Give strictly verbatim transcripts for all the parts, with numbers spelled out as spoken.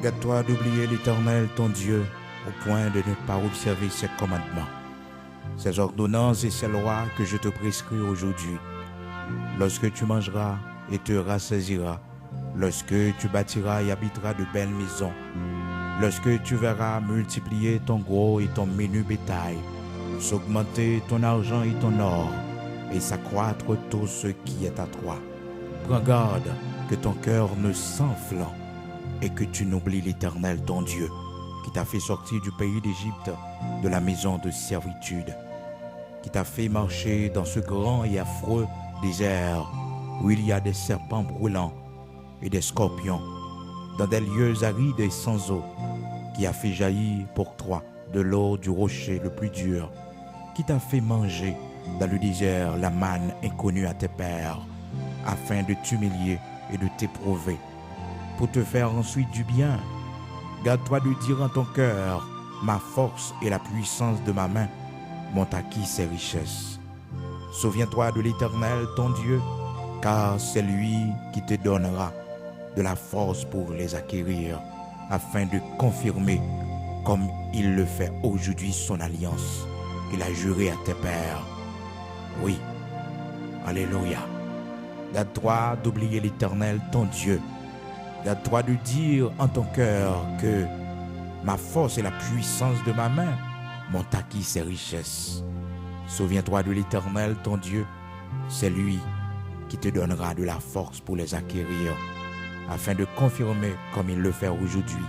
Garde-toi d'oublier l'Éternel, ton Dieu, au point de ne pas observer ses commandements, ses ordonnances et ses lois que je te prescris aujourd'hui. Lorsque tu mangeras et te rassasiras, lorsque tu bâtiras et habiteras de belles maisons, lorsque tu verras multiplier ton gros et ton menu bétail, s'augmenter ton argent et ton or, et s'accroître tout ce qui est à toi. Prends garde que ton cœur ne s'enfle et que tu n'oublies l'Éternel ton Dieu, qui t'a fait sortir du pays d'Égypte, de la maison de servitude, qui t'a fait marcher dans ce grand et affreux désert où il y a des serpents brûlants et des scorpions, dans des lieux arides et sans eau, qui a fait jaillir pour toi de l'eau du rocher le plus dur, qui t'a fait manger dans le désert la manne inconnue à tes pères, afin de t'humilier et de t'éprouver, pour te faire ensuite du bien. Garde-toi de dire en ton cœur : « Ma force et la puissance de ma main m'ont acquis ces richesses. » Souviens-toi de l'Éternel, ton Dieu, car c'est lui qui te donnera de la force pour les acquérir, afin de confirmer, comme il le fait aujourd'hui, son alliance qu'il a jurée à tes pères. Oui. Alléluia. Garde-toi d'oublier l'Éternel, ton Dieu. Garde-toi de dire en ton cœur que « Ma force et la puissance de ma main m'ont acquis ces richesses. » Souviens-toi de l'Éternel, ton Dieu, c'est lui qui te donnera de la force pour les acquérir, afin de confirmer, comme il le fait aujourd'hui,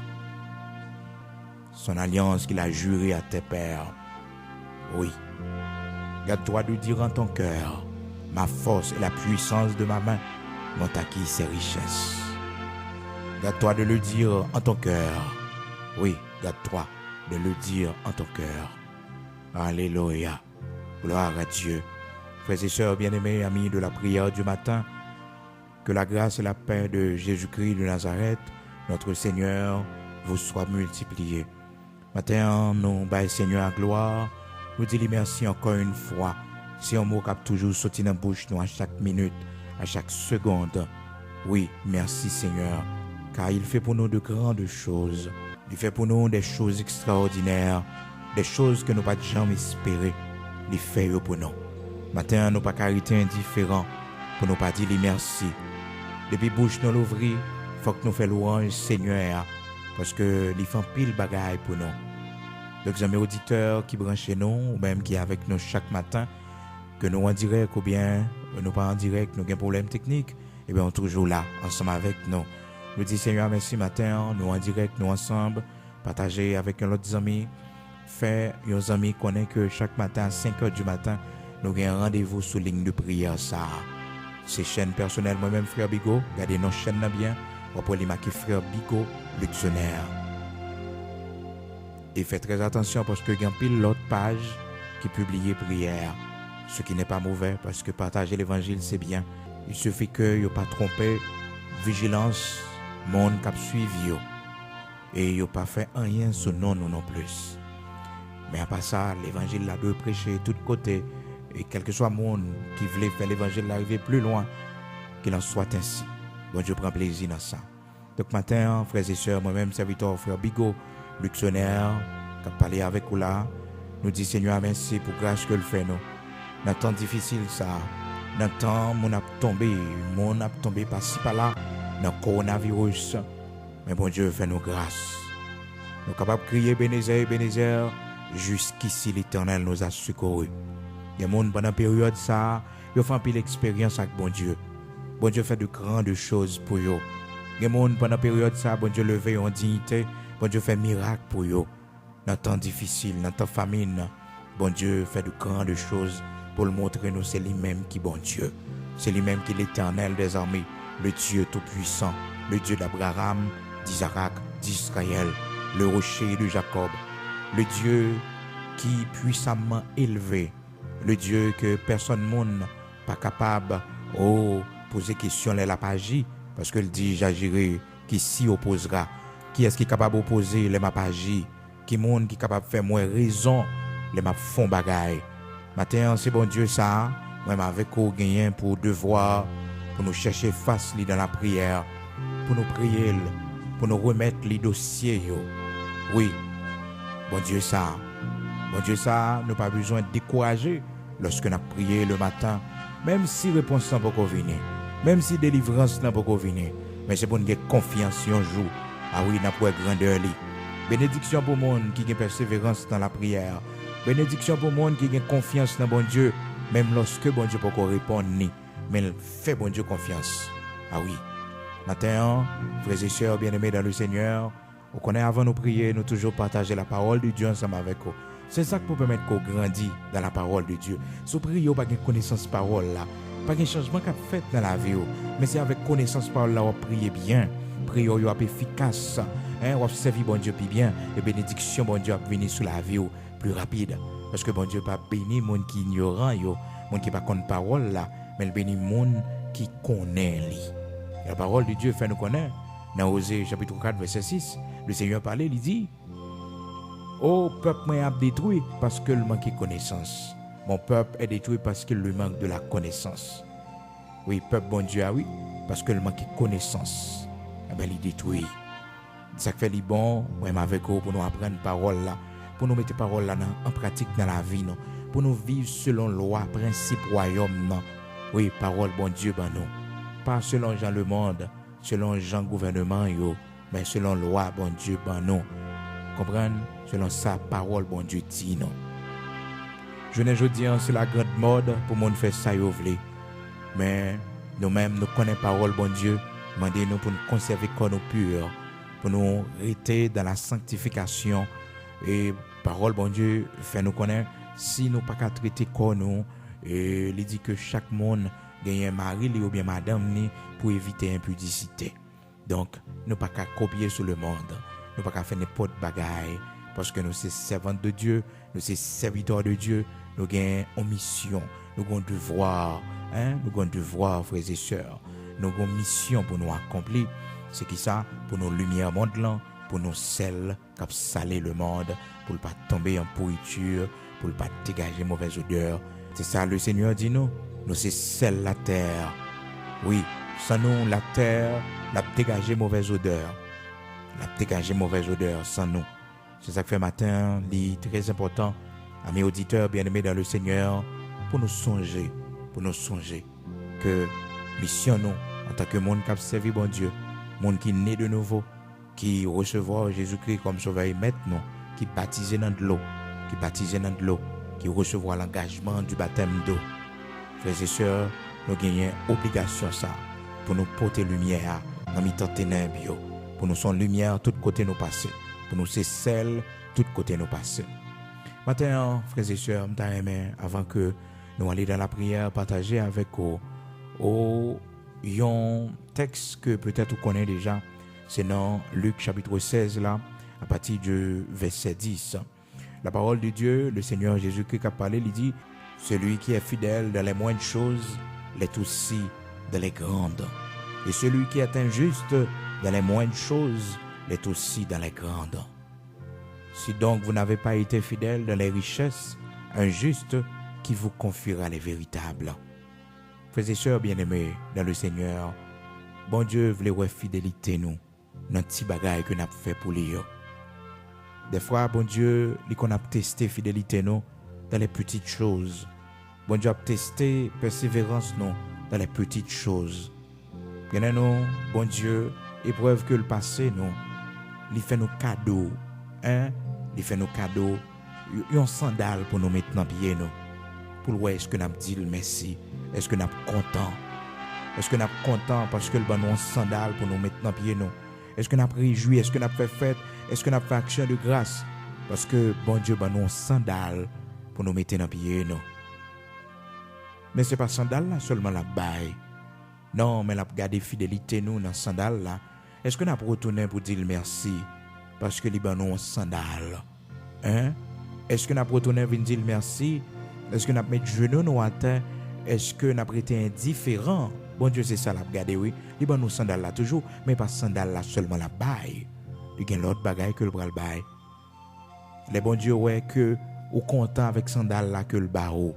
son alliance qu'il a jurée à tes pères. Oui. Garde-toi de dire en ton cœur : « Ma force et la puissance de ma main m'ont acquis ces richesses. » Garde-toi de le dire en ton cœur. Oui, garde-toi de le dire en ton cœur. Alléluia. Gloire à Dieu. Frères et sœurs bien-aimés, amis de la prière du matin, que la grâce et la paix de Jésus-Christ de Nazareth, notre Seigneur, vous soient multipliées. Maten an, nou bay Senyè a glwa, nou di li mèsi ankò yon fwa. Se yon mo k ap toujou soti nan bouch nou a chak minit, a chak segond. Wi, mèsi Senyè, car il fait pour nous de grandes choses. Li fè pou nou des choses extraordinaires, des choses que nou pa t janm espere. Li fè yo pou nou. Maten an, nou pa ka rete endiferan pou nou pa di li mèsi. Depi bouch nou louvri, fòk nou fè lwanj Senyè a, paske li fè anpil bagay pou nou. Donk, zanmi oditè ki branche nou, ou menm ki avèk nou chak maten, ke nou an dirèk oubyen nou pa an dirèk, nou gen pwoblèm teknik, ebyen, ou toujou la, ansanm avèk nou. Nou di Senyè a mèsi maten an, nou an dirèk, nou ansanm, pataje avèk yon lòt zanmi, fè yon zanmi konnen ke chak maten a senk è di maten, nou gen randevou sou liy de priyè sa a. Se chèn pèsonèl mwen menm, Frè Bigo, gade non chèn nan byen, w ap wè li make Frè Bigo Luxonère. E fè trè atansyon paske gen anpil lòt paj ki pibliye priyè a. Ce qui n'est pas mauvais, paske pataje levanjil se byen. Il suffit ke yo pa twonpe vijilans moun k ap swiv yo. E yo pa fè anyen sou non nou non plis. Men apa sa, levanjil la dwe preche tout kote, e kèlkeswa moun ki vle fè levanjil la rive pli lwen, qu'il en soit ainsi. Bondye pran plezi nan sa. Donk, maten an, frè e sè, mwen menm, sèvitè w, frè Bigo Luxonère, k ap pale avèk ou la, nou di Senyè a mèsi pou gras ke l fè nou. Nan tan difisil sa a, nan tan moun ap tonbe, moun ap tonbe pasi pala, nan kowonaviris, men Bondye fè nou gras. Nou kapab kriye, Ebenezè, Ebenezè, jusqu'ici l'Éternel nous a secourus. Gen moun pandan peryòd sa a, yo fè anpil eksperyans ak Bondye. Bondye fè de grandes choses pou yo. Gen moun pandan peryòd sa a, Bondye leve yo an diyite, Bondye fè mirak pou yo. Nan tan difisil, nan tan famin, Bondye fè de grandes choses pou l montre nou se li menm ki Bondye. Se li menm ki l'Éternel des armées, le Dieu tout-puissant, le Dieu d'Abraham, d'Isaac, d'Israël, le rocher de Jacob, le Dieu qui puissamment élevé, le Dieu ke pèsonn moun pa kapab, o, poze kesyon lè l ap aji, paske l di, j'agirai, qui s'y opposera? Kiyès ki kapab opoze lè m ap aji? Ki moun ki kapab fè m wè rezon lè m ap fè yon bagay? Maten an, se Bondye sa a, mwen menm avèk ou genyen pou devwa pou nou chèche fas li dan lapriyè, pou nou priye l, pou nou remèt li dosye yo. Wi, Bondye sa, Bondye sa, nou pa bezwen dekouraje lòske n ap priye le maten, menm si repons lan poko vini, menm si delivrans lan poko vini, men se pou n gen konfyans yon jou, a wi, n ap wè grandè li. Benediksyon pou moun ki gen pèseverans nan lapriyè. Benediksyon pou moun ki gen konfyans nan Bondye, menm lòske Bondye poko reponn li, men l fè Bondye konfyans. A wi. Maten an, frè e sè byeneme dan le Senyè, ou konnen avan nou priye, nou toujou pataje la parole de Dieu ansanm avèk ou. Se sa k pou pèmèt ke w grandi dans la parole de Dieu. Si w priye, w pa gen konesans pawòl la, pa gen chanjman k ap fèt nan lavi w. Men se avèk konesans pawòl la w ap priye byen. Priyè w yo ap efikas. Hein, w ap sèvi Bondye pi byen. E benediksyon Bondye ap vini sou lavi w pli rapid. Paske Bondye pa beni moun ki inyoran yo, moun ki pa konn pawòl la, men l beni moun ki konnen li. La parole de Dieu fè nou konnen, nan Oze chapit kat vèsè sis, le Senyè pale, li di, O, pèp mwen ap detwi paske l manke konesans. Mon peuple est détruit parce qu'il lui manque de la connaissance. Wi, pèp Bondye a, wi, paske l manke konesans, enben, li detwi. Sa k fè li bon, mwen menm avèk ou, pou nou aprann pawòl la, pou nou mete pawòl la nan, an pratik nan lavi nou, pou nou viv selon lwa, prensip wayòm nan. Wi, pawòl Bondye ban nou. Pa selon jan lemonn, selon jan gouvènman yo, men selon lwa Bondye ban nou. Konprann? Selon sa pawòl Bondye di nou. Jounen jodi an, se la grand mode pou moun fè sa yo vle. Men, nou menm, nou konnen pawòl Bondye mande nou pou n konsève kò nou pi, pou nou rete dans la sanctification. E pawòl Bondye fè nou konnen, si nou pa ka trete kò nou, e li di ke chak moun genyen mari li oubyen madanm li pou evite enpidisite. Donk, nou pa ka kopye sou lemonn. Nou pa ka fè nenpòt bagay, paske nou se sèvant de Dye, nou se sèvitè de Dye, nou gen yon misyon, nou gen yon devwa, hein, nou gen yon devwa, frè e sè. Nou gen yon misyon pou nou akonpli. Se kisa? Pou nou limyè mond lan, pou nou sèl k ap sale lemonn, pou l pa tonbe an pouriti, pou l pa degaje movèz odè. Se sa le Senyè di nou, nou se sèl latè. Wi, san nou, latè, l ap degaje movèz odè. L ap degaje movèz odè san nou. Se sa k fè maten an, li trè enpòtan, ami oditè byeneme dan le Senyè, pou nou sonje, pou nou sonje ke misyon nou, antanke moun k ap sèvi Bondye, moun ki ne de nouvo, ki resevwa Jezikri kòm Sovè e Mèt nou, ki batize nan dlo, ki batize nan dlo, ki resevwa langajman di batèm do. Frè e sè, nou genyen obligasyon sa, pou nou pote limyè a nan mitan tenèb yo, pou nou se yon limyè tout kote nou pase, pou nou se sèl tout kote nou pase. Maten an, frè e sè, m ta renmen, avan ke nou ale dan lapriyè, pataje avèk ou, ou yon tèks ke petèt ou konnen deja, se nan Lik chapit sèz la, apati de vèsè dis. La parole de Dieu, le Seigneur Jésus-Christ k ap pale, li di, Celui qui est fidèle dans les moindres choses l'est aussi dans les grandes. Et celui qui est injuste dans les moindres choses l'est aussi dans les grandes. Si donc vous n'avez pas été fidèle dans les richesses, un juste qui vous confiera les véritables. Frè e sè byeneme dan le Senyè, Bondye vle wè fidelite nou nan ti bagay ke n ap fè pou li yo. Dèfwa, Bondye, li konn ap teste fidelite nou dans les petites choses. Bondye ap teste pèseverans nou dans les petites choses. Gen nan nou, Bondye, eprèv ke l pase nou, li fè nou kado, en, li fè nou kado y-, yon sandal pou nou met nan pye nou. Pou l wè èske n ap di l mèsi, èske n ap kontan, èske n ap kontan paske l ban nou yon sandal pou nou met nan pye nou, èske n ap rejwi, èske n ap fè fèt, èske n ap fè aksyon de gras, paske Bondye ban nou yon sandal pou nou mete nan pye nou. Men se pa sandal la sèlman l ap bay. Non, men l ap gade fidelite nou nan sandal la. Èske n ap retounen pou di l mèsi paske li ban nou yon sandal? En? Èske n ap retounen vin di l mèsi? Èske n ap met jenou nou atè? Èske n ap rete endiferan? Bondye se sa l ap gade, wi. Li ban nou sandal la toujou, men pa sandal la sèlman l ap bay. Li gen lòt bagay ke l pral bay. Lè Bondye wè ke ou kontan avèk sandal la ke l ba ou,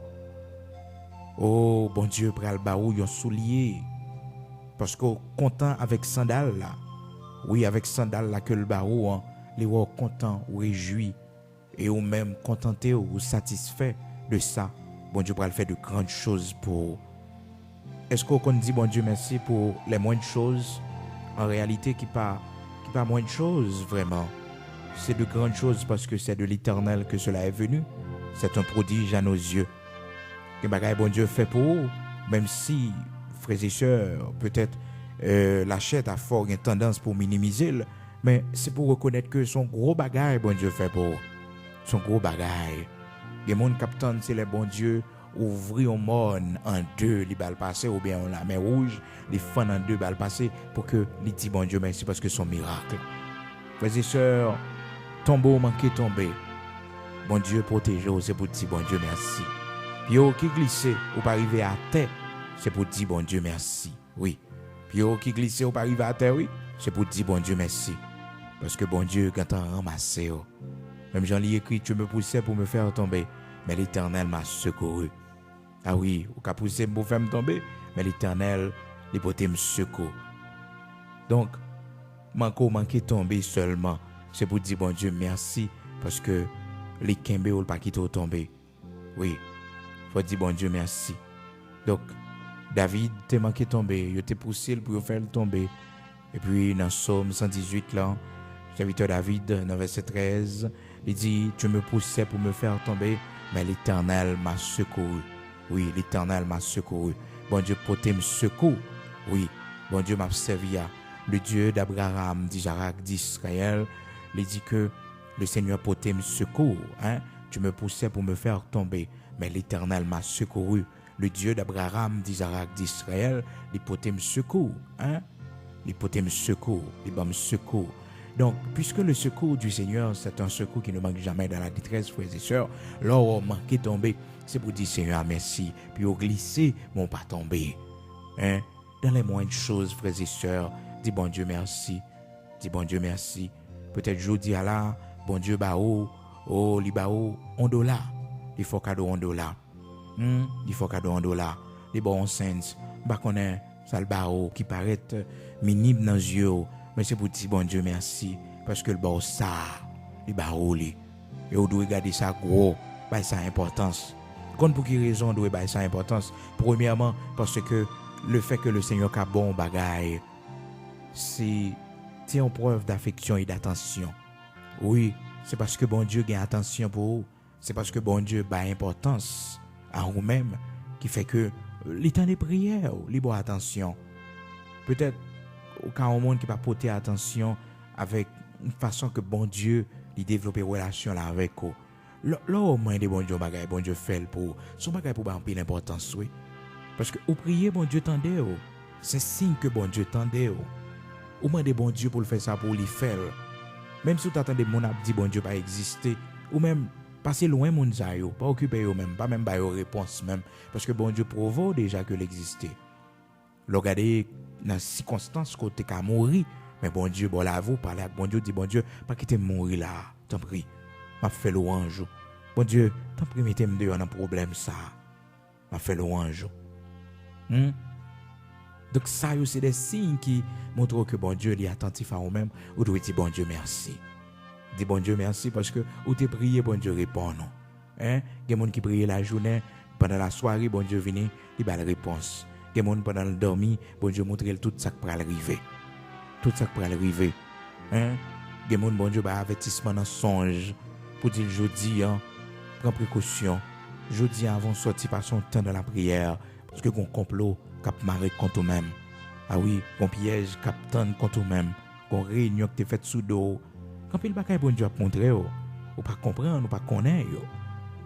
o, Bondye pral ba ou yon soulye. Paske w kontan avèk sandal la, Wi, avèk sandal la ke l ba ou an, li wè w kontan, ou rejwi, e ou menm kontante w, ou satisfè de sa. Bondye pral fè de grandes choses pou ou. Èske w konn di Bondye mèsi pou les moindres choses? An reyalite, ki pa, ki pa moindres choses vrèman. C'est de grandes choses parce que c'est de l'Éternel que cela est venu. C'est un prodige à nos yeux. Gen bagay Bondye fè pou ou, menm si, frè e sè, petèt, euh, lachè ta fè w gen tandans pou w minimize l, men se pou w rekonèt ke se yon gwo bagay Bondye fè pou ou. Se yon gwo bagay. Gen moun k ap tann se lè Bondye ouvri yon mòn an de, li ba l pase, oubyen yon lamè wouj, li fann an de, ba l pase, pou ke li di Bondye mèsi paske se yon mirak. Frè e sè, tonbe w manke tonbe, Bondye pwoteje w, se pou di Bondye mèsi. Pye w ki glise, ou pa rive atè, se pou di Bondye mèsi. Wi. Pye w ki glise, ou pa rive atè, wi, se pou di Bondye mèsi. Paske Bondye gentan ranmase w. Menm jan li ekri, Tu me poussais pour me faire tomber, mais l'Éternel m'a secouru. A wi, ou ka pouse m pou fè m tonbe, men Letènèl, li pote m sekou. Donk, manke w manke tonbe sèlman, se pou di Bondye mèsi, paske li kenbe w, li pa kite w tonbe. Wi, fò di Bondye mèsi. Donk, David te manke tonbe, yo te pouse l pou yo fè l tonbe. Epi nan Sòm san dizuit lan, sèvitè David, nan vèsè trèz, li di, Tu me poussais pour me faire tomber, mais l'Éternel m'a secouru. Wi, l'Éternel m'a secouru. Bondye pote m sekou. Wi, Bondye m ap sèvi a. Le Dieu d'Abraham, d'Isaac, d'Israël, li di ke le Seigneur pote m sekou, hein. Tu me poussais pour me faire tomber, mais l'Éternel m'a secouru. Le Dieu d'Abraham, d'Isaac, d'Israël, li pote m sekou, hein? Li pote m sekou, li ban m sekou. Donc, puisque le secours du Seigneur, c'est un secours qui ne manque jamais dans la détresse, frères et sœurs, lè w manke tonbe, se pou di Seyè a mèsi, pye w glise, men w pa tonbe. Hein? Dans les moindres choses, frères et sœurs, di Bondye mèsi. Di Bondye mèsi. Petèt jodi a la, Bondye ba ou, o, li ba ou yon dola. Li fè w kado yon dola. Hmm, li fè w kado yon dola. Li ba w yon cents. M pa konnen sa l ba ou ki parèt minim nan zye w, men se pou di Bondye mèsi, paske l ba w sa a. Li ba ou li. E w dwe gade sa gwo, bay sa enpòtans. Konn pou ki rezon w dwe bay sa enpòtans? Premyèman, paske le fait que le Seigneur ka ba w yon bagay, se, se yon prèv d'afeksyon e datansyon. Wi, se paske Bondye gen atansyon pou ou. Se paske Bondye bay enpòtans a ou menm ki fè ke li tande priyè w, li ba w atansyon. Petèt, ou ka yon moun ki pa pote atansyon avèk fason ke Bondye li devlope relasyon l avèk ou. Lè, lè w mande Bondye yon bagay, Bondye fè l pou ou, se yon bagay pou w bay anpil enpòtans, wi. Paske ou priye, Bondye tande w. Se siy ke Bondye tande w. Ou mande Bondye pou l fè sa pou ou, li fè l. Menm si w ta tande moun ap di Bondye pa egziste, ou menm, pase lwen moun sa yo, pa okipe yo menm, pa menm ba yo repons menm, paske Bondye pwouve w deja ke l egziste. Lè w gade nan sikonstans ke w te ka mouri, men Bondye ba w lavi, w pale ak Bondye, w di, Bondye, pa kite m mouri la a, tanpri. M ap fè lwanj ou. Bondye, tanpri, mete m deyò nan pwoblèm sa a. M ap fè lwanj ou. Hmm? Donk, sa yo se de siy ki montre w ke Bondye, li atantif a ou menm, ou dwe di Bondye mèsi. Di Bondye mèsi paske ou te priye, Bondye reponn ou. Hein? Gen moun ki priye lajounen, pandan lasware, Bondye vini, li ba l repons. Gen moun, pandan l dòmi, Bondye montre l tout sa k pral rive. Tout sa k pral rive. Hein? Gen moun, Bondye bay avètisman nan sonj pou di l jodi a, pran prekosyon. Jodi a, avan w sòti, pase yon tan nan lapriyè, paske gon konplo k ap mare kont ou menm. A wi, gon pyèj k ap tann kont ou menm. Gon reyinyon ki te fèt sou do w. Gen anpil bagay Bondye ap montre w. Ou pa konprann, ou pa konnen yo.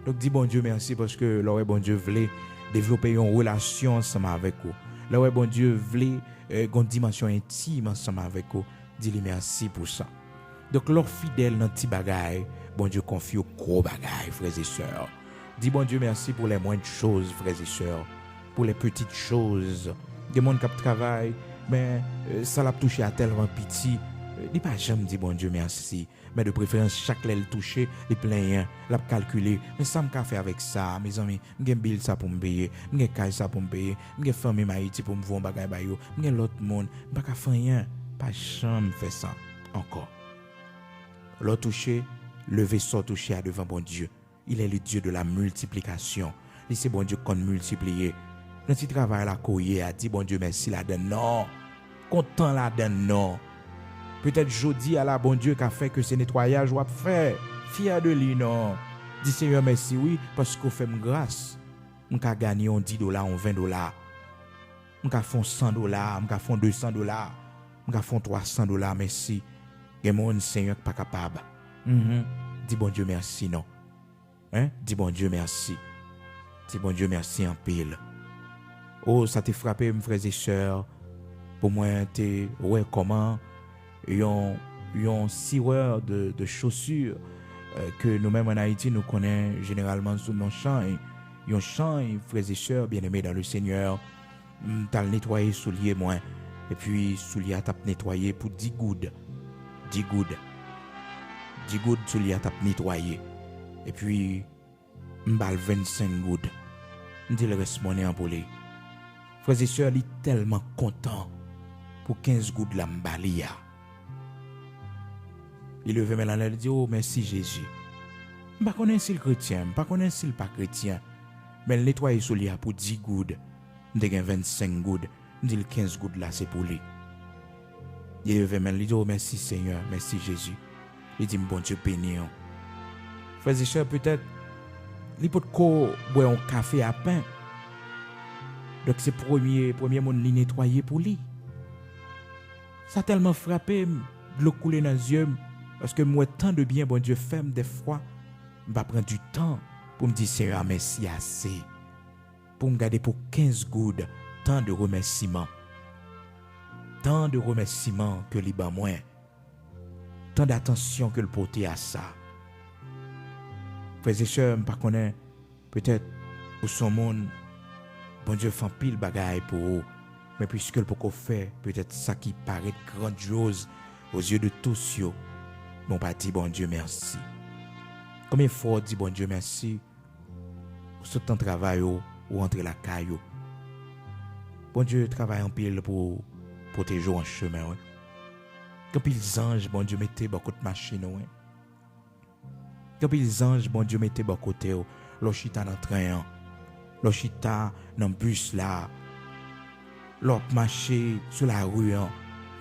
Donk, di Bondye mèsi paske lè w wè Bondye vle devlope yon relasyon ansanm avèk ou. Lè w wè Bondye vle, eh, gon dimansyon entim ansanm avèk ou. Di li mèsi pou sa. Donk, lè w fidèl nan ti bagay, Bondye konfye w gwo bagay, frè e sè. Di Bondye mèsi pou les moindres choses, frè e sè. Pou les petites choses. Gen moun k ap travay, men, eh, sa l ap touche a tèlman piti, eh, li pa janm di Bondye mèsi. Men de preferans, chak lè l touche, li plenyen, l ap kalkile, men sa m ka fè avèk sa a, mezanmi, m gen bil sa pou m peye, m gen kay sa pou m peye, m gen fanmi m Ayiti pou m voye yon bagay ba yo, m gen lòt moun, m pa ka fè anyen. pa janm fè sa ankò. Lè w touche, leve sa w touche a devan Bondye. Il est le Dieu de la multiplication. Li se Bondye k konn miltipliye. Nan ti travay la ke w ye a, di Bondye mèsi ladann non. Kontan ladann non. Petèt jodi a la, Bondye ka fè ke se netwayaj w ap fè. Fyè de li non. Di Senyè mèsi wi, paske w fè m gras. M ka ganye yon dis dola, yon ven dola. M ka fè yon san dola, m ka fè yon de san dola. M ka fè yon twa san dola, mèsi. Gen moun, Senyè, k pa kapab. Mhm. Di Bondye mèsi non. Hein? Di Bondye mèsi. Di Bondye mèsi anpil. O, sa te frape m, frè e sè, pou mwen te wè kòman yon, yon sirè de, de chaussures, euh, ke nou menm ann Ayiti, nou konnen jeneralman sou non chany. Yon chany, frè e sè, bien-aimés dans le Seigneur, m t al netwaye soulye mwen. Epi soulye a t ap netwaye pou dis goud. Dis goud. Dis goud soulye a t ap netwaye. Epi m ba l vennsenk goud. M di l rès monnen an pou li. Frè e sè, li tèlman kontan pou kenz goud la m ba li a. Li leve men l anlè, li di, "O, mèsi Jezi." M pa konnen si l kretyen, m pa konnen si l pa kretyen, men l netwaye soulye a pou dis goud. M te gen vennsenk goud. M di l kenz goud la se pou li. Li leve men l, li di, "O, mèsi Senyè, mèsi Jezi." Li di m, "Bondye beni w." Frè e sè, petèt, li potko bwè yon kafe a pen. Donk, se premye, premye moun li netwaye pou li. Sa tèlman frape m, dlo koule nan zye m, paske m wè tan de byen Bondye fè m dèfwa, m pa pran di tan pou m di Senyè a mèsi ase. Pou m gade pou kenz goud, tan de remèsiman. Tan de remèsiman ke li ban mwen. Tan datansyon ke l pote a sa. Frè e sè, m pa konnen, petèt, ou se yon moun, Bondye fè anpil bagay pou ou, men piske l poko fè, petèt, sa ki parèt grandyoz aux yeux de tous yo, men w pa di Bondye mèsi. Konbyen fwa w di Bondye mèsi? Ou sot nan travay ou, ou rantre lakay ou. Bondye travay anpil pou pwoteje w an chemen w wi. Gen anpil zanj Bondye mete bò kot machin ou wi. Gen anpil zanj Bondye mete bò kote w lè w chita nan tren an, lè w chita nan bis la, lè w ap mache sou lari an,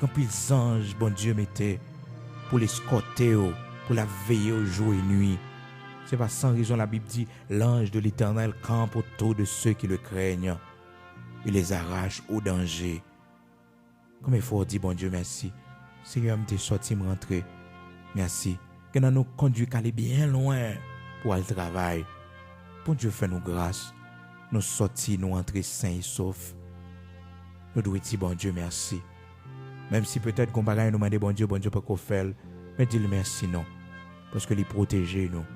gen anpil zanj Bondye mete pou l eskòte w, pou l ap veye w jou e nwi. Se pa san rezon Labib di, "L'ange de l'Éternel campe autour de ceux qui le craignent et les arrache au danger." Konbyen fwa w di Bondye mèsi? Senyè, m te sòti, m rantre. Mèsi. Gen nan nou kondui k ale byen lwen pou al travay. Bondye fè nou gras. Nou sòti, nou antre sen e sof. Nou dwe di Bondye mèsi. Menm si petèt gon bagay nou mande Bondye, Bondye poko fè l, men di l mèsi non. Paske li pwoteje nou.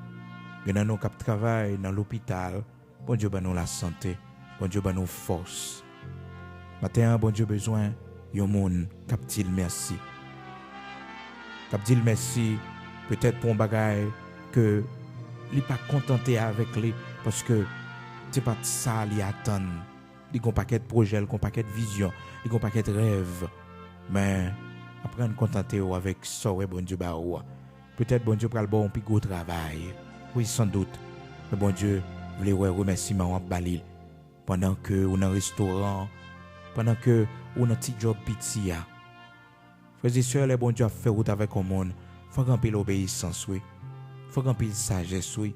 Gen nan nou k ap travay nan lopital, Bondye ban nou lasante. Bondye ban nou fòs. Maten an, Bondye bezwen yon moun k ap di l mèsi. K ap di l mèsi, petèt pou yon bagay ke li pa kontante avèk li, paske se pa t sa li atann. Li gon pakèt pwojè, li gon pakèt vizyon, li gon pakèt rèv. Men, aprann kontante w avèk sa w wè Bondye ba ou a. Petèt Bondye pral ba w yon pi gwo travay. Wi, sandout. Men Bondye vle wè remèsiman w ap ba li. Pandan ke ou nan restoran, pandan ke ou nan ti djòb piti a. Frè e sè, lè Bondye ap fè wout avèk yon moun, fòk anpil obeyisans, wi. Fòk anpil sajès, wi.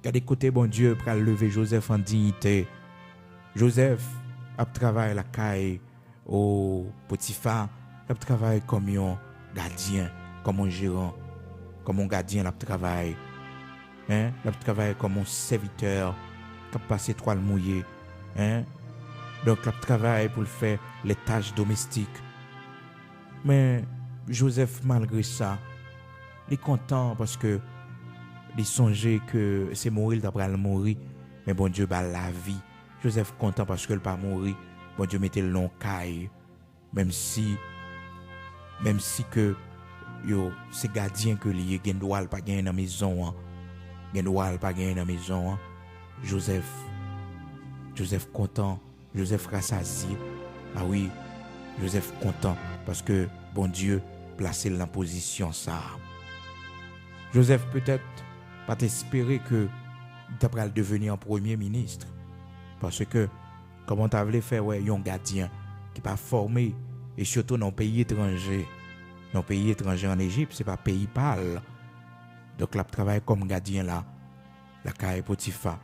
Gade kote Bondye pral leve Jozèf an diyite. Jozèf ap travay lakay o Potifa, l ap travay kòm yon gadyen, kòm yon jeran, kòm yon gadyen l ap travay. Hein? L ap travay kòm yon sèvitè k ap pase twal mouye. Hein? Donk, l ap travay pou l fè les tâches domestiques. Men, Jozèf, malgre sa, li kontan paske li sonje ke se mouri l ta pral mouri, men Bondye ba l lavi. Jozèf kontan paske l pa mouri. Bondye mete l nan yon kay. Menm si, menm si ke yo, se gadyen ke li ye, gen dwa l pa genyen nan mezon an. Gen dwa l pa genyen nan mezon an. Jozèf, Jozèf kontan. Jozèf rasazye. A wi, Jozèf kontan paske Bondye plase l nan pozisyon sa a. Jozèf petèt pa t espere ke li ta pral deveni an premye minis, paske kòman w ta vle fè wè yon gadyen ki pa fòme, e sitou nan yon peyi etranje, nan yon peyi etranje an Ejip, se pa peyi pa l, donk l ap travay kòm gadyen la, lakay Potifa.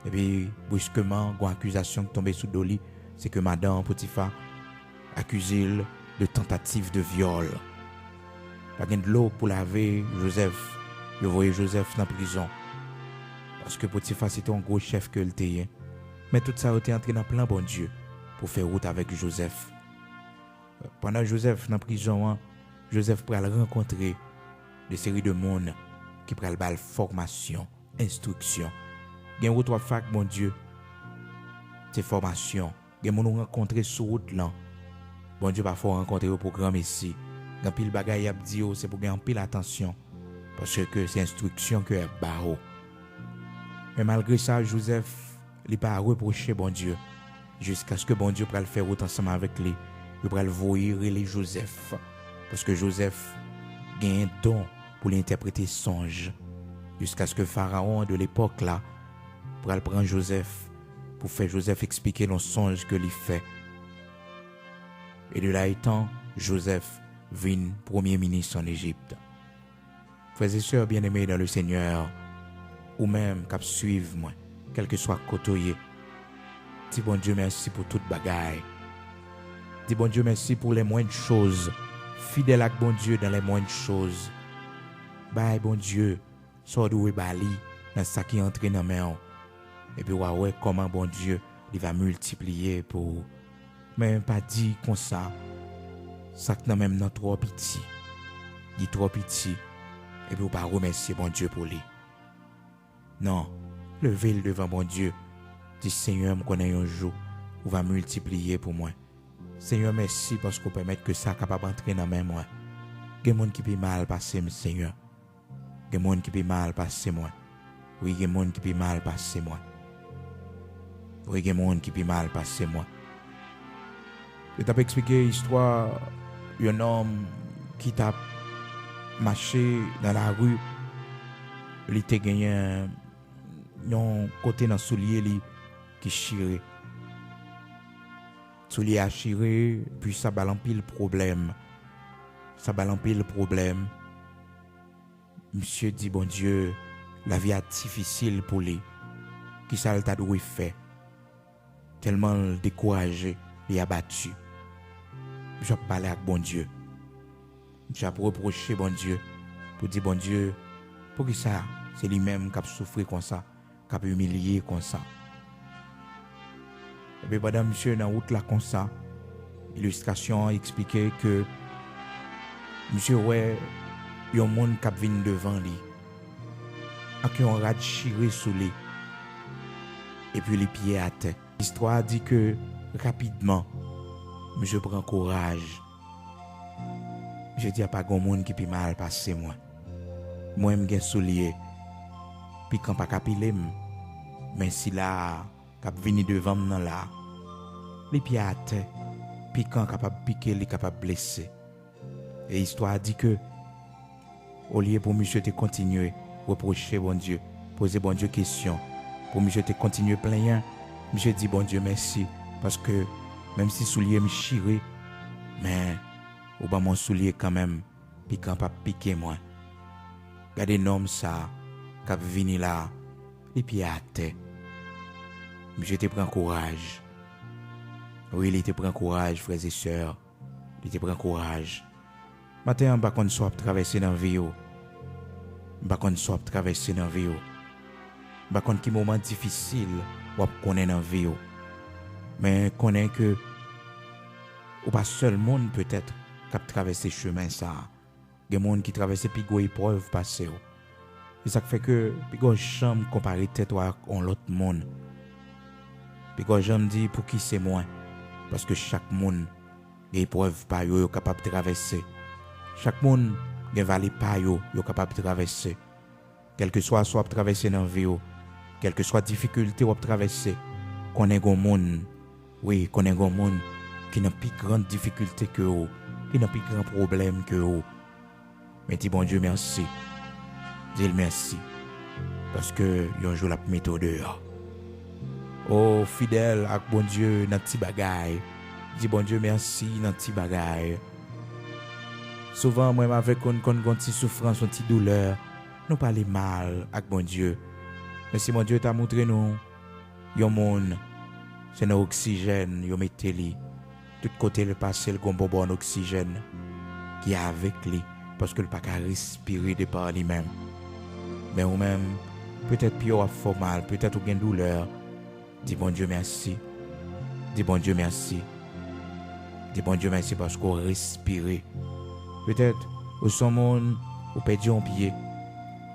Epi, briskeman, gon akizasyon ki tonbe sou do li, se ke madan Potifa akize l de tantativ de vyòl. Pa gen dlo pou lave Jozèf, yo voye Jozèf nan prizon. Paske Potifa se te yon gwo chèf ke l te ye. Men tout sa yo te antre nan plan Bondye pou fè wout avèk Jozèf. Pandan Jozèf nan prizon an, Jozèf pral rankontre de seri de moun ki pral ba l fòmasyon, enstriksyon. Gen wout w ap fè ak Bondye, se fòmasyon. Gen moun ou rankontre sou wout lan. Bondye pafwa w rankontre yo pou granmesi. Gen anpil bagay y ap di w, se pou gen anpil atansyon, paske se enstriksyon ke y ap ba w. Men malgre sa, Jozèf, li pa repwoche Bondye, jiskaske Bondye pral fè wout ansanm avèk li. Yo pral voye rele Jozèf, paske Jozèf genyen don pou li entèprete sonj, jiskaske Farawon de lepòk la pral pran Jozèf pou fè Jozèf eksplike l yon sonj ke li fè. E de la etan, Jozèf vin premye minis ann Ejip. Frè e sè byeneme dan le Senyè, ou menm k ap swiv mwen, kèlkeswa kote w ye, di Bondye mèsi pou tout bagay. Di Bondye mèsi pou les moindres choses. Fidèl ak Bondye dans les moindres choses. Bay Bondye sa w dwe ba li nan sa ki antre nan men w. Epi w a wè kòman Bondye, li va miltipliye pou ou. Men pa di konsa, sa k nan men m nan twò piti. Li twò piti, epi w pa remèsye Bondye pou li. Non, leve l devan Bondye. Di, Senyè, m konnen yon jou, ou va miltipliye pou mwen. Senyè, mèsi paske w pèmèt ke sa kapab antre nan men mwen. Gen moun ki pi mal pase m, Senyè. Gen moun ki pi mal pase mwen. Wi, gen moun ki pi mal pase mwen. Wi, gen moun ki pi mal pase mwen. Yo t ap eksplike istwa yon nonm ki t ap mache nan lari. Li te genyen yon kote nan soulye li ki chire. Soulye a chire, pi sa ba l anpil pwoblèm. Sa ba l anpil pwoblèm. Misye di Bondye, lavi a difisil pou li. Kisa l ta dwe fè? Tèlman l dekouraje, li abati. Misye ap pale ak Bondye. Misye ap repwoche Bondye pou di, Bondye, poukisa se li menm k ap soufri konsa, k ap imilye konsa? Epi pandan misye nan wout la konsa, ilistrasyon an eksplike ke misye wè yon moun k ap vin devan li ak yon rad chire sou li, epi li pye atè. Istwa a di ke rapidman, misye pran kouraj. Misye di, "A pa gen moun ki pi mal pase mwen. Mwen, m gen soulye. Pikan pa ka pile m. Men sila a k ap vini devan m nan la, li pye atè. Pikan kapab pike, li kapab blese." E istwa a di ke, olye pou misye te kontinye repwoche Bondye, poze Bondye kesyon, pou misye te kontinye plenyen, misye di Bondye mèsi, paske menm si soulye m chire, men ou ban m yon soulye kanmenm, pikan p ap pike mwen. Gade nonm sa a k ap vini la a, li pye atè. Misye te pran kouraj. Wi, li te pran kouraj, frè e sè. Li te pran kouraj. Maten an, m pa konn sa w ap travèse nan vi w. M pa konn sa w ap travèse nan vi w. M pa konn ki moman difisil w ap konnen nan vi w. Men konnen ke ou pa sèl moun petèt k ap travèse chemen sa a. Gen moun ki travèse pi gwo eprèv pase w. E sa k fè ke pi gwo janm konpare tèt ou ak yon lòt moun. Pi gwo janm di, "Pouki se mwen?" Paske chak moun gen eprèv pa yo yo kapab travèse. Chak moun gen vale pa yo yo kapab travèse. Kèlkeswa sa w ap travèse nan vi w, kèlkeswa difikilte w ap travèse, konnen gon moun, wi, konnen gon moun ki nan pi gran difikilte ke ou, ki nan pi gran pwoblèm ke ou. Men di Bondye mèsi. Di l mèsi. Paske yon jou l ap mete w deyò. O, fidèl ak Bondye nan ti bagay. Di Bondye mèsi nan ti bagay. Souvan, mwen avèk ou, n konn gon ti soufrans, yon ti doulè. Nou pale mal ak Bondye. Men si Bondye ta moutre nou yon moun, se nan oksijèn yo mete li. Tout kote l pase, l gon bonbòn oksijèn ki avèk li, paske l pa ka respire de pa li menm. Men ou menm, petèt pye w ap fè w mal, petèt ou gen doulè. Di Bondye mèsi. Di Bondye mèsi. Di Bondye mèsi paske w respire. Petèt, ou se yon moun, ou pèdi yon pye.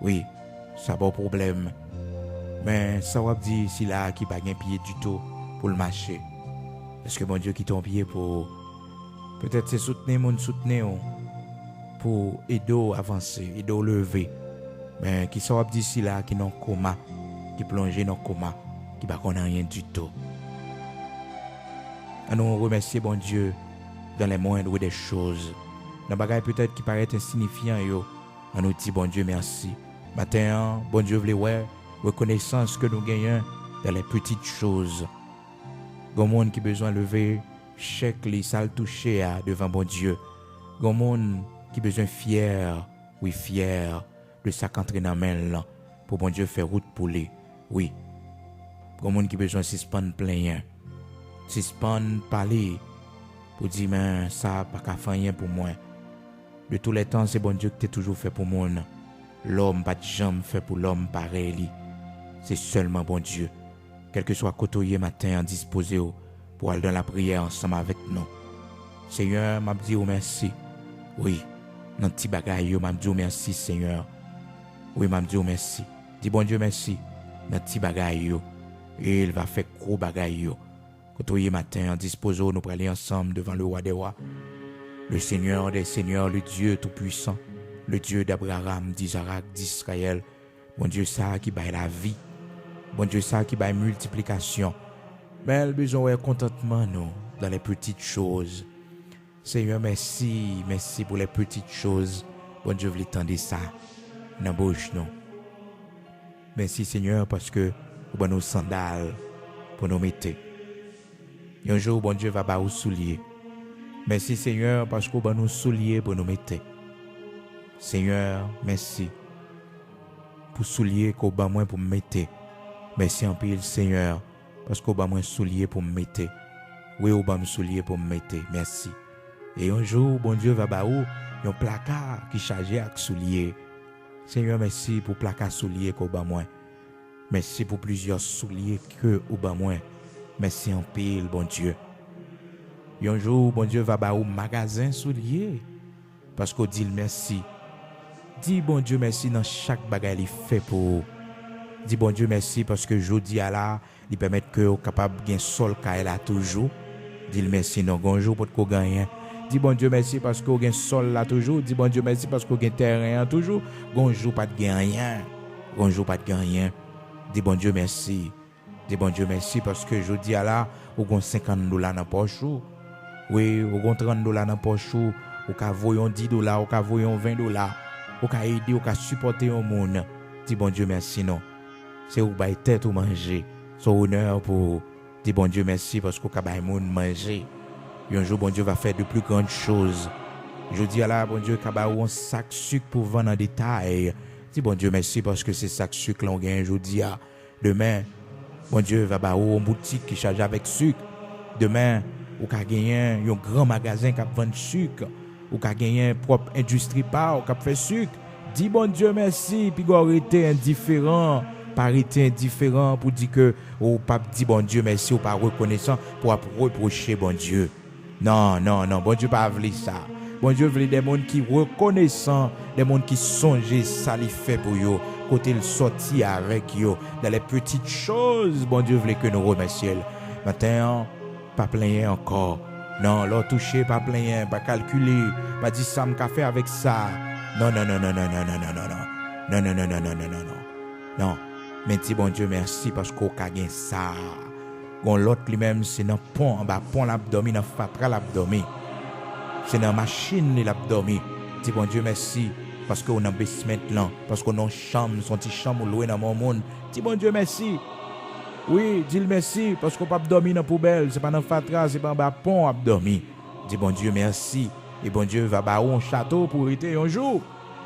Wi, sa ba w pwoblèm. Men sa w ap di sila a ki pa gen pye ditou pou l mache? Èske Bondye kite yon pye pou ou? Petèt se soutni moun soutni w pou ede w avanse, ede w leve. Men kisa w ap di sila a ki nan koma, ki plonje nan koma, ki pa konn anyen ditou? Ann nou remèsye Bondye dans les moindres des choses. Nan bagay petèt ki parèt ensinifyan yo, ann nou di Bondye mèsi. Maten an, Bondye vle wè rekonesans ke nou genyen dans les petites choses. Gon moun ki bezwen leve chèk li, sa l touche a devan Bondye. Gon moun ki bezwen fyè, wi, fyè de sa k antre nan men l lan, pou Bondye fè wout pou li. Wi. Gon moun ki bezwen sispann plenyen, sispann pale pou di, men sa pa ka fè anyen pou mwen. De tou lè tan, se Bondye ki te toujou fè pou moun. Lòm pa t janm fè pou lòm parèy li. Se sèlman Bondye. Kèlkeswa kote w ye maten an, dispoze w pou al nan lapriyè ansanm avèk nou. Senyè, m ap di w mèsi. Wi, nan ti bagay yo, m ap di w mèsi, Senyè. Wi, m ap di w mèsi. Di Bondye mèsi nan ti bagay yo, e l va fè gwo bagay yo. Kote w ye maten an, dispoze w, nou prale ansanm devan le Roi des Rois, le Seigneur des Seigneurs, le Dieu Tout-Puissant, le Dieu d'Abraham, d'Isaac, d'Israël. Bondye sa a ki bay lavi. Bondye sa a ki bay miltiplikasyon. Men l bezwen wè kontantman nou dans les petites choses. Senyè, mèsi, mèsi pou les petites choses. Bondye vle tande sa nan bouch nou. Mèsi, Senyè, paske ou ban nou sandal pou nou mete. Yon jou, Bondye va ba ou soulye. Mèsi, Senyè, paske ou ban nou soulye pou nou mete. Senyè, mèsi pou soulye ke w ban mwen pou m mete. Mèsi anpil, Senyè, paske w ban mwen soulye pou m mete. Wi, ou ban m soulye pou m mete. Mèsi. E yon jou, Bondye va ba ou yon plaka ki chaje ak soulye. Senyè, mèsi pou plaka soulye ke w ban mwen. Mèsi pou plizyè soulye ke ou ban mwen. Mèsi anpil, Bondye. Yon jou, Bondye va ba ou magazen soulye. Paske w di l mèsi. Di Bondye mèsi nan chak bagay li fè pou ou. Di Bondye mèsi paske jodi a la, li pèmèt ke w kapab gen sòl kay la toujou. Di l mèsi non, gon jou w potko gen anyen. Di Bondye mèsi paske w gen sòl la toujou. Di Bondye mèsi paske w gen tèren an toujou. Gon jou w pa t gen anyen. Gon jou w pa t gen anyen. Di Bondye mèsi. Di Bondye mèsi paske jodi a la, ou gon senkant dola nan pòch ou. Wi, ou gon trant dola nan pòch ou. Ou ka voye yon dis dola, ou ka voye yon ven dola. Ou ka ede, ou ka sipòte yon moun. Di Bondye mèsi non. Se ou bay tèt ou manje. Se yon onè pou ou. Di Bondye mèsi paske ou ka bay moun manje. Yon jou, Bondye va fè de plus grandes choses. Jodi a la, Bondye ka ba ou yon sak sik pou vann an detay. Di Bondye mèsi paske se sak sik lan ou genyen jodi a. Demen, Bondye va ba ou yon boutik ki chaje avèk sik. Demen, ou ka genyen yon gran magazen k ap vann sik. Ou ka genyen pwòp endistri pa w k ap fè sik. Di Bondye mèsi, piga w rete endiferan. Pa rete endiferan pou di ke ou p ap di Bondye mèsi, ou pa rekonesan, pou w ap repwoche Bondye. Non, non, non, Bondye pa vle sa. Bondye vle de moun ki rekonesan, de moun ki sonje sa li fè pou yo, kote l sòti avèk yo. Dans les petites choses, Bondye vle ke nou remèsye l. Maten an, pa plenyen ankò. Non, lè w touche, pa plenyen, pa kalkile, pa di sa m ka fè avèk sa. Non, non, non, non, non, non, non, non, non, non. Non, non, non, non, non, non, non. Non. Men di Bondye mèsi paske w ka gen sa. Gon lòt li menm, se nan pon, anba pon l ap dòmi, nan fatra l ap dòmi. Se nan machin li l ap dòmi. Di Bondye mèsi, paske w nan basement lan, paske w nan yon chanm, se yon ti chanm ou lwe nan men yon moun. Di Bondye mèsi. Wi, di l mèsi, paske w p ap dòmi nan poubèl, se pa nan fatra, se pa anba pon w ap dòmi. Di Bondye mèsi, e Bondye va ba ou yon chato pou w rete yon jou.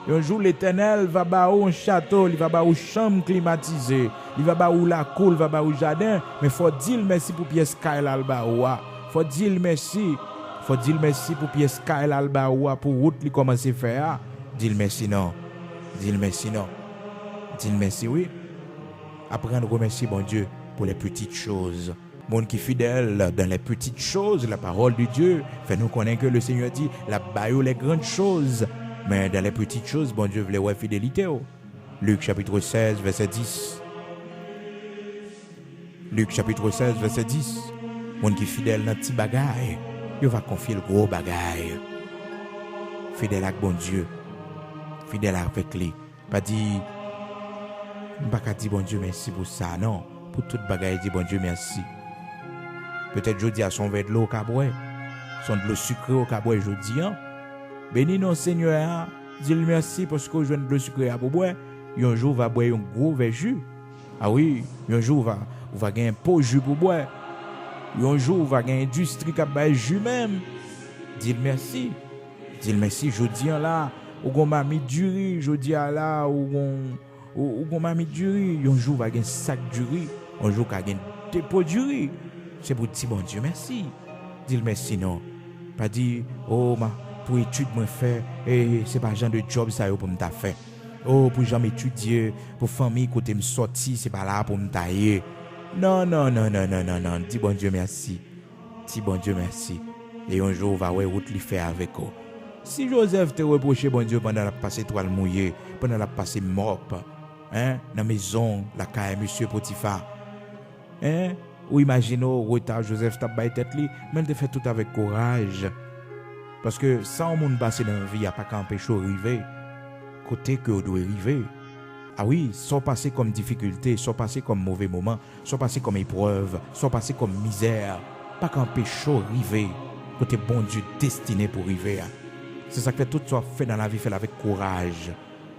Yon jou, Letènèl va ba ou yon chato, li va ba ou chanm klimatize, li va ba ou lakou, li va ba ou jaden, men fò w di l mèsi pou pyès kay la l ba ou a. Fò w di l mèsi. Fò w di l mèsi pou pyès kay la l ba ou a, pou wout li kòmanse fè a. Di l mèsi non. Di l mèsi non. Di l mèsi wi. Apprendre à remercier Bondye pour les petites choses. Moun ki fidèl dans les petites choses, la parole de Dieu fè nou konnen ke le Seigneur di, l ap ba yo les grandes choses. Men dans les petites choses, Bondye vle wè fidelite w. Lik chapit sèz, vèsè dis. Lik chapit sèz, vèsè dis. Moun ki fidèl nan ti bagay, yo va konfye l gwo bagay. Fidèl ak Bondye. Fidèl avèk li. Pa di, "M pa ka di Bondye mèsi pou sa." Non, pou tout bagay, di Bondye mèsi. Petèt jodi a, se yon vè dlo w ka bwè. Se yon dlo sikre w ka bwè jodi a. Beni non Senyè a, di l mèsi paske w jwenn dlo sikre a pou bwè. Yon jou, w va bwè yon gwo vè ji. A wi, yon jou, w va, w va gen po ji pou bwè. Yon jou, w va gen endistri k ap bay ji menm. Di l mèsi. Di l mèsi, jodi a la, ou gon mamit diri, jodi a la, ou gon, ou, ou gon mamit diri, yon jou va gen sak diri, yon jou ka gen depo diri. Se pou di Bondye mèsi. Di l mèsi non. Pa di, "O, ma, pou etid mwen fè, e, se pa jan de djòb sa yo pou m ta fè. O, pou jan m etidye, pou fanmi kote m sòti, se pa la pou m ta ye." Non, non, non, non, non, non, non. Di Bondye mèsi. Di Bondye mèsi. E yon jou, w va wè wout li fè avèk ou. Si Jozèf te repwoche Bondye pandan l ap pase twal mouye, pandan l ap pase mòp, en, nan mezon, lakay mesye Potifa, en, ou imajine w reta Jozèf t ap bay tèt li, men l te fè tout avèk kouraj. Paske sa yon moun pase nan vi a pa ka anpeche w rive kote ke w dwe rive. A wi, sa w pase kòm difikilte, sa w pase kòm move moman, sa w pase kòm eprèv, sa w pase kòm mizè, pa ka anpeche w rive kote Bondye destine pou w rive a. Se sa k fè tout sa w ap fè nan lavi, fè l avèk kouraj.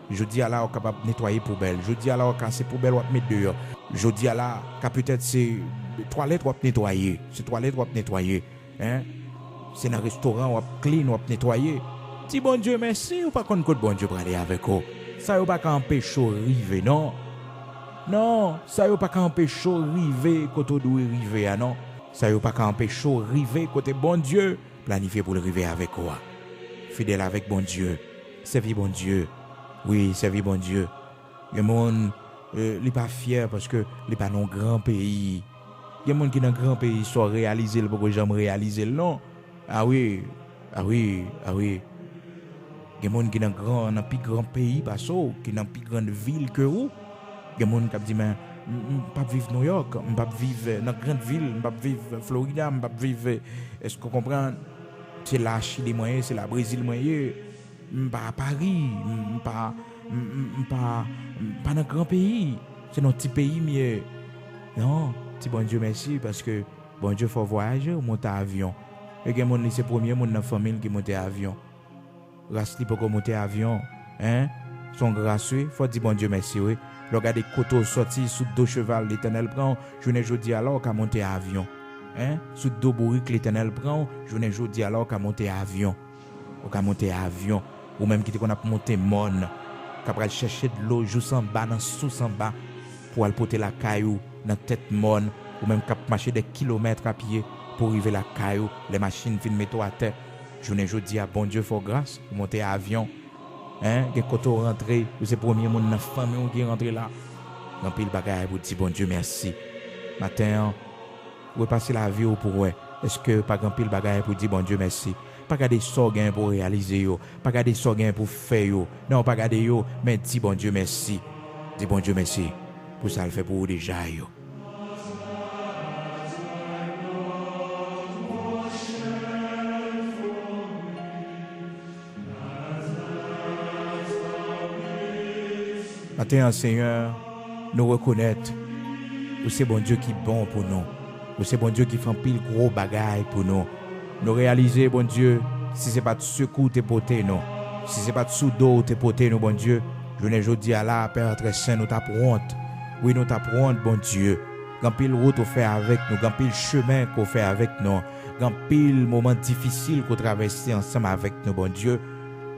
Jodi a la, w kapab netwaye poubèl. Jodi a la, w ka se poubèl w ap met deyò. Jodi a la, ka petèt se twalèt w ap netwaye. Se twalèt w ap netwaye. En? Se nan restoran w ap clean, w ap netwaye. Di Bondye mèsi, ou pa konn kot Bondye prale avèk ou. Sa yo pa ka anpeche w rive, non. Non, sa yo pa ka anpeche w rive kote w dwe rive a, non. Sa yo pa ka anpeche w rive kote Bondye planifye pou l rive avèk ou a. Fidèl avèk Bondye. Sèvi Bondye. Wi, sèvi Bondye. Gen moun, eh, li pa fyè paske li pa nan yon gran peyi. Gen moun ki nan gran peyi, sa w reyalize l poko janm reyalize l non. A wi, a wi, a wi. Gen moun ki nan gran, nan pi gran peyi pase w, ki nan pi gran vil ke ou. Gen moun k ap di, "Men, m, m p ap viv Nouyòk, m p ap viv, eh, nan gran vil, m p ap viv Florida, m p ap viv, eh, èske w konprann? Se la Chili mwen ye, se la Brezil mwen ye." M pa Pari, m pa, m, m, m pa, m pa nan gran peyi. Se nan ti peyi m ye. Non, di Bondye mèsi paske Bondye fè w vwayaje, w monte avyon. E gen moun, li se premye moun nan fanmi l ki monte avyon. Ras li poko monte avyon, en? Se yon gras, wi, fò w di Bondye mèsi, wi. Lè w gade kote w sòti, sou do cheval Letènèl pran w, jounen jodi a la w ka monte avyon. En? Sou do bourik Letènèl pran w, jounen jodi a la w ka monte avyon. Ou ka monte avyon, ou menm ki te konn ap monte mòn, k ap al chèche dlo jous anba nan sous anba pou al pote lakay ou nan tèt mòn, ou menm k ap mache dè kilomèt a pye pou w rive lakay ou, lè machin fin mete w atè. Jounen jodi a, Bondye fè w gras, ou monte avyon. En, gen kote w rantre, ou se premye moun nan fanmi w ki rantre la. Gen anpil bagay pou di Bondye mèsi. Maten an, repase lavi w pou w wè, èske pa gen anpil bagay pou di Bondye mèsi? Pa gade sa w gen pou w reyalize yo. Pa gade sa w gen pou w fè yo. Non, pa gade yo, men di Bondye mèsi. Di Bondye mèsi pou sa l fè pou ou deja yo. Maten an, Senyè, nou rekonèt ou se Bondye ki bon pou nou. Ou se Bondye ki fè anpil gwo bagay pou nou. Nou reyalize, Bondye, Si se pa t sekou w te pote nou, si se pa t sou do w te pote nou, Bondye, jounen jodi a la, Pè trè sen, nou t ap wont. Wi, nou t ap wont, Bondye. Gen anpil wout ou fè avèk nou, gen anpil chemen ke w fè avèk nou, gen anpil moman difisil ke w travèse ansanm avèk nou, Bondye.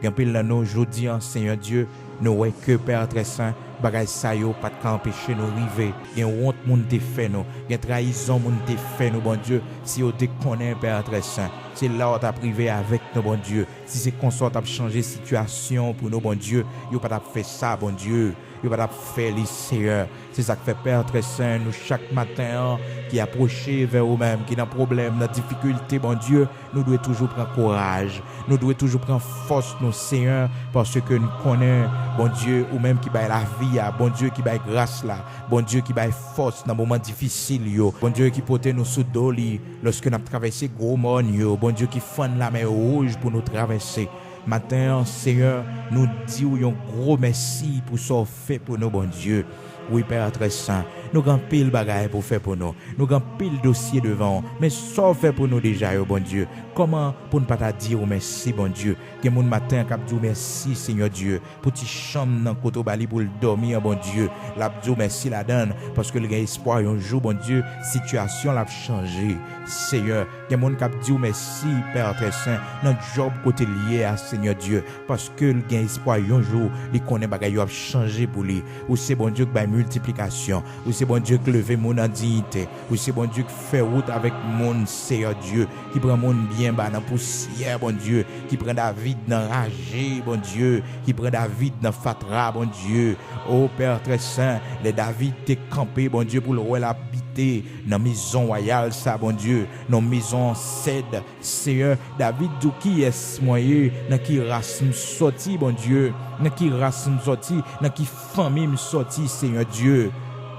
Gen anpil nan nou, jodi a, Senyè Dye, nou wè ke, Pè trè sen, bagay sa yo pa t ka anpeche nou rive. Gen wont moun te fè nou, gen trayizon moun te fè nou, Bondye. Si yo te konnen, Pè trè sen, se la w t ap rive avèk nou, Bondye. Si se konsa w t ap chanje sitiyasyon pou nou, Bondye, yo pa t ap fè sa, Bondye. Yo pa t ap fè li, Seyè. Se sa k fè, Pè trè sen, nou chak maten an ki apwoche vè ou menm, ki nan pwoblèm, nan difikilte, Bondye, nou dwe toujou pran kouraj. Nou dwe toujou pran fòs nou, Seyè, paske n konnen, Bondye, ou menm ki bay lavi a, Bondye ki bay gras la, Bondye ki bay fòs nan moman difisil yo, Bondye ki pote nou sou do li lòske n ap travèse gwo mòn yo, Bondye ki fann Lamè Wouj pou nou travèse. Maten an, Seyè, nou di w yon gwo mèsi pou sa w fè pou nou, Bondye. Wi, Pè trè sen, nou gen anpil bagay pou w fè pou nou. Nou gen anpil dosye devan w. Men sa w fè pou nou deja yo, Bondye. Kòman pou n pa ta di w mèsi, Bondye? Gen moun maten an k ap di w mèsi, Senyè Dye, pou ti chanm nan kote w ba li pou l dòmi an, Bondye. L ap di w mèsi ladan l, paske l gen espwa yon jou, Bondye, sitiyasyon l ap chanje. Seyè, gen moun k ap di w mèsi, Pè trè sen, nan djòb kote l ye a, Senyè Dye, paske l gen espwa yon jou, li konnen bagay yo ap chanje pou li. Ou se Bondye k bay miltiplikasyon. Ou se Bondye k leve moun an diyite. Ou se Bondye k fè wout avèk moun, Seyè Dye, ki pran moun byen ba nan pousyè, Bondye, ki pran David nan raje, Bondye, ki pran David nan fatra, Bondye. O Pè trè sen, lè David te kanpe, Bondye, pou l wè l abite nan mezon wayal sa, Bondye, nan mezon sèd, Seyè, David di w, "Kiyès mwen ye? Nan ki ras m sòti, Bondye? Nan ki ras m sòti? Nan ki fanmi m sòti, Seyè Dye?"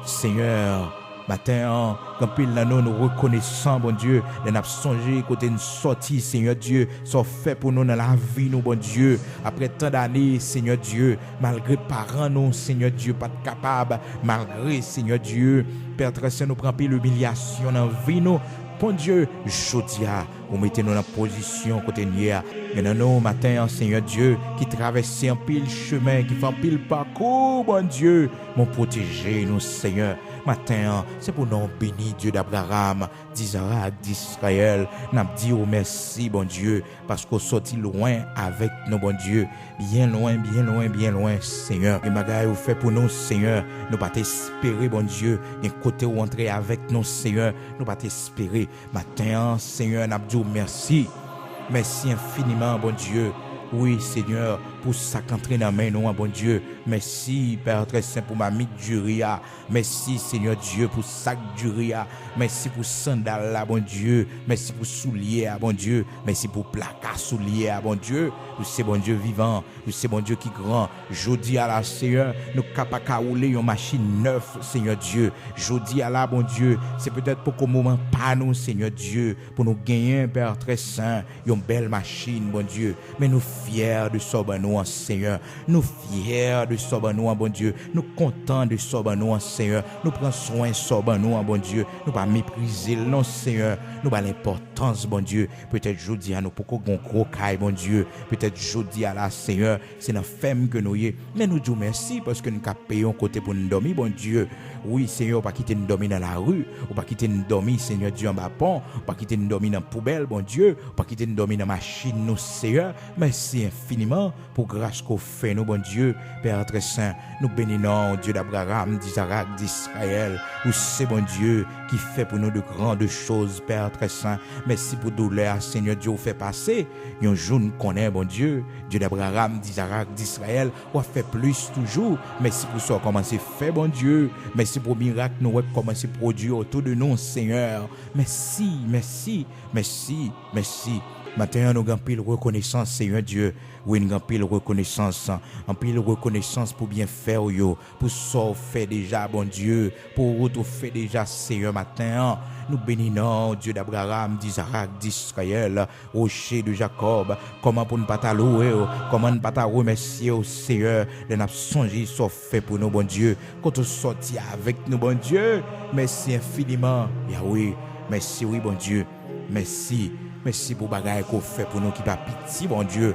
Seyè, maten an, gen anpil nan nou, nou rekonesan, Bondye, lè n ap sonje kote n sòti, Seyè Dye, sa w fè pou nou nan lavi nou, Bondye. Apre tan dane, Seyè Dye, malgre paran nou, Seyè Dye, pa t kapab, malgre, Seyè Dye, Pè trè sen, nou pran anpil imilyasyon nan vi nou, Bondye, jodi a, ou mete nou nan pozisyon kote n ye a. Gen nan nou maten an, Seyè Dye, ki travèse anpil chemen, ki fè anpil pakou, Bondye, men w pwoteje nou, Seyè. Maten an, se pou non w beni, Dye d Abraram, d Izarak, d Izrayèl. N ap di w mèsi, Bondye, paske w sòti lwen avèk nou, Bondye. Byen lwen, byen lwen, byen lwen, Seyè. Gen bagay ou fè pou nou, Seyè. Nou pa t espere, Bondye. Gen kote ou antre avèk nou, Seyè. Nou pa t espere. Maten an, Seyè, n ap di w mèsi. Mèsi enfiniman, Bondye. Wi, Seyè, pou sa k antre nan men nou an, Bondye. Mèsi, Pè trè sen, pou mamit diri a. Mèsi, Seyè Dye, pou sak diri a. Mèsi pou sandal la, Bondye. Mèsi pou soulye a, Bondye. Mèsi pou plaka soulye a, Bondye. Ou se Bondye vivan. Ou se Bondye ki gran. Jodi a la, Seyè, nou ka pa ka woule yon machin nèf, Seyè Dye. Jodi a la, Bondye, se petèt poko moman pa nou, Seyè Dye, pou nou genyen, Pè trè sen, yon bèl machin, Bondye. Men nou fyè de sa w ban nou an, Seyè. Nou fyè de sa w ban nou an, Bondye. Nou kontan de sa w ban nou an, Seyè. Nou pran swen sa w ban nou an, Bondye. Nou pa meprize l, non, Seyè. Nou ba l enpòtans, Bondye. Petèt jodi a nou poko gen yon gwo kay, Bondye. Petèt jodi a la, Seyè, se nan fèm ke nou ye. Men nou di w mèsi paske n ka peye yon kote pou n dòmi, Bondye. Wi, Seyè, ou pa kite n dòmi nan lari. Ou pa kite n dòmi, Seyè Dye, anba pon. Ou pa kite n dòmi nan poubèl, Bondye. Ou pa kite n dòmi nan machin nou, Seyè. Mèsi enfiniman pou gras ke w fè nou, Bondye. Pè trè sen, nou beni non w, Dye d Abraram, d Izarak, d Izrayèl. Ou se Bondye ki fè pou nou de gran de choz, Pè trè sen. Mèsi pou doulè a, Seyè Dye, ou fè pase. Yon jou n konnen, Bondye, Dye d Abraram, d Izarak, d Izrayèl, w ap fè plis toujou. Mèsi pou sa w kòmanse fè, Bondye. Mèsi pou mirak nou wè k kòmanse pwodui otou de nou, Seyè. Mèsi, mèsi, mèsi, mèsi. Maten an, nou gen anpil rekonesans, Seyè Dye. Wi, n gen anpil rekonesans. Anpil rekonesans pou byenfè w yo, pou sa w fè deja, Bondye, pou wout ou fè deja, Seyè, maten an. Nou beni non w, Dye d Abraram, d Izarak, d Izrayèl, Woche de Jakòb. Kòman pou n pa ta louwe w? Kòman n pa ta remèsye w, Seyè, lè n ap sonje sa w fè pou nou, Bondye? Kote w sòti avèk nou, Bondye? Mèsi enfiniman, Yawe. Mèsi, wi, Bondye. Mèsi. Mèsi pou bagay ke w fè pou nou ki pa piti, Bondye.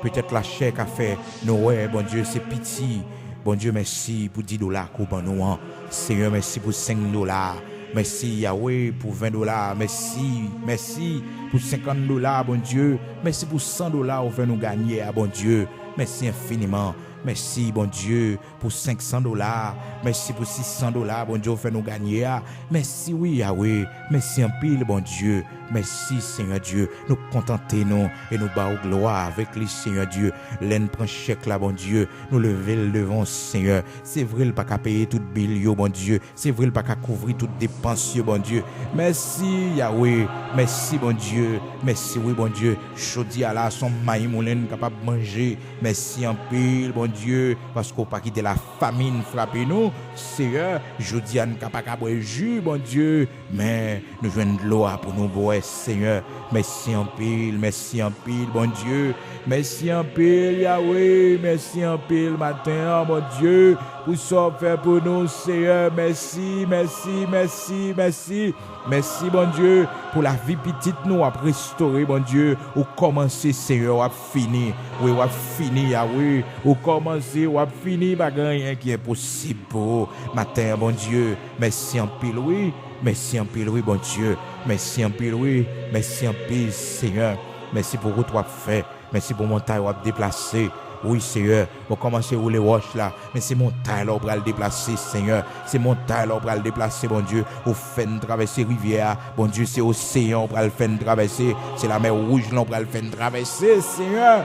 Petèt lachè ka fè nou wè, Bondye, se piti. Bondye, mèsi pou dis dola ke w ban nou an. Senyè, mèsi pou senk dola. Mèsi, Yawe, pou ven dola. Mèsi, mèsi pou senkant dola, Bondye. Mèsi pou san dola ou fè nou ganye a, Bondye. Mèsi enfiniman. Mèsi, Bondye, pou senk san dola. Mèsi pou sis san dola, Bondye, ou fè nou ganye a. Mèsi, wi, Yawe. Mèsi anpil, Bondye. Mèsi, Senyè Dye. Nou kontante nou e nou ba w glwa avèk li, Senyè Dye. Lè n pran chèk la, Bondye, nou leve l devan w, Senyè. Se vre, l pa ka peye tout bil yo, Bondye. Se vre, l pa ka kouvri tout depans yo, Bondye. Mèsi, Yawe. Mèsi, Bondye. Mèsi, wi, Bondye. Jodi a la, se yon mayi moulen n kapab manje. Mèsi anpil, Bondye, paske w pa kite lafamin frape nou. Seyè, jodi a, n ka pa ka bwè ji, Bondye, men nou jwenn dlo a pou nou bwè, Seyè. Mèsi anpil, mèsi anpil, Bondye. Mèsi anpil, Yawe. Mèsi anpil, maten an, Bondye, pou sa w fè pou nou, Seyè. Mèsi, mèsi, mèsi, mèsi. Mèsi, Bondye, pou lavi pitit nou w ap restore, Bondye. Ou kòmanse, Seyè, w ap fini. Wi, w ap fini, Yawe. Ou kòmanse, w ap fini. Pa gen anyen ki enposib pou ou. Maten an, Bondye, mèsi anpil, wi. Mèsi anpil, wi, Bondye. Mèsi anpil, wi. Mèsi anpil, Seyè. Mèsi pou wout w ap fè. Mèsi pou montay w ap deplase. Wi, Seyè, ou kòmanse woule wòch la, men se montay la ou pral deplase, Seyè. Se montay la ou pral deplase, Bondye. Ou fè n travèse rivyè a, Bondye, se oseyan ou pral fè n travèse. Se lamè wouj lan ou pral fè n travèse, Seyè.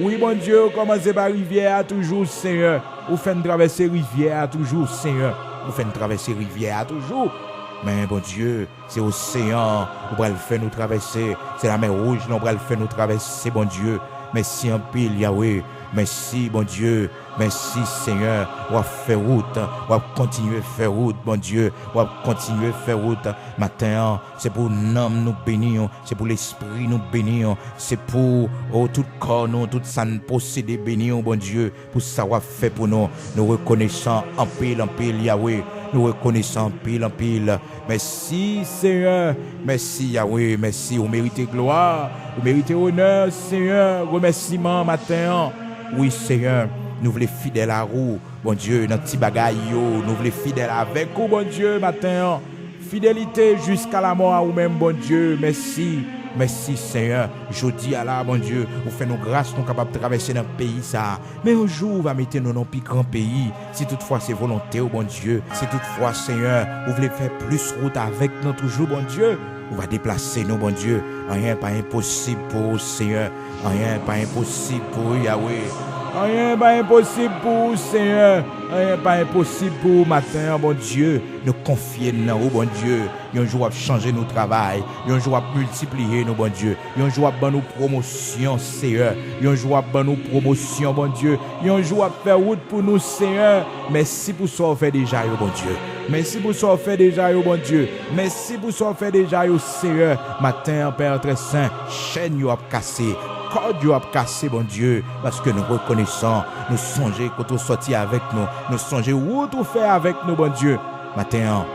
Wi, Bondye, ou kòmanse pa rivyè a toujou, Seyè. Ou fè n travèse rivyè a toujou, Seyè. Ou fè n travèse rivyè a toujou. Men, Bondye, se oseyan ou pral fè nou travèse. Se lamè wouj lan ou pral fè nou travèse, Bondye. Mèsi anpil, Yawe. Mèsi, Bondye. Mèsi, Seyè. W ap fè wout. W ap kontinye fè wout, Bondye. W ap kontinye fè wout. Maten an, se pou nanm nou beni w. Se pou lespri nou beni w. Se pou, o, tout kò nou, tout sa n posede beni w, Bondye. Pou sa w ap fè pou nou. Nou rekonesan anpil, anpil, Yawe. Nou rekonesan anpil, anpil. Mèsi, Seyè. Mèsi, Yawe. Mèsi, ou merite glwa. Ou merite onè, Seyè. Remèsiman maten an. Wi, Seyè, nou vle fidèl a ou, Bondye, nan ti bagay yo. Nou vle fidèl avèk ou, Bondye, maten an. Fidelite jiska lamò a ou menm, Bondye. Mèsi. Mèsi, Seyè. Jodi a la, Bondye, ou fè nou gras, nou kapab travèse nan peyi sa a. Men yon jou, ou va mete nou nan pi gran peyi, si toutfwa se volonte w, Bondye. Si toutfwa, Seyè, ou vle fè plis wout avèk nou toujou, Bondye, ou va deplase nou, Bondye. Anyen pa enposib pou ou, Seyè. Anyen pa enposib pou ou, Yawe. Anyen pa enposib pou ou, Seyè. Anyen pa enposib pou ou, maten an, Bondye. Nou konfye n nan ou, Bondye. Yon jou w ap chanje nou travay. Yon jou w ap miltipliye nou, Bondye. Yon jou w ap ban nou pwomosyon, Seyè. Yon jou w ap ban nou pwomosyon, Bondye. Yon jou w ap fè wout pou nou, Seyè. Mèsi pou sa w fè deja yo, Bondye. Mèsi pou sa w fè deja yo, Bondye. Mèsi pou sa w fè deja yo, Seyè. Maten an, Pè Trè Sen, chèn yo ap kase, kòd yo ap kase, Bondye, paske nou rekonesan, nou sonje kote w sòti avèk nou, nou sonje wout ou fè avèk nou, Bondye. Maten an,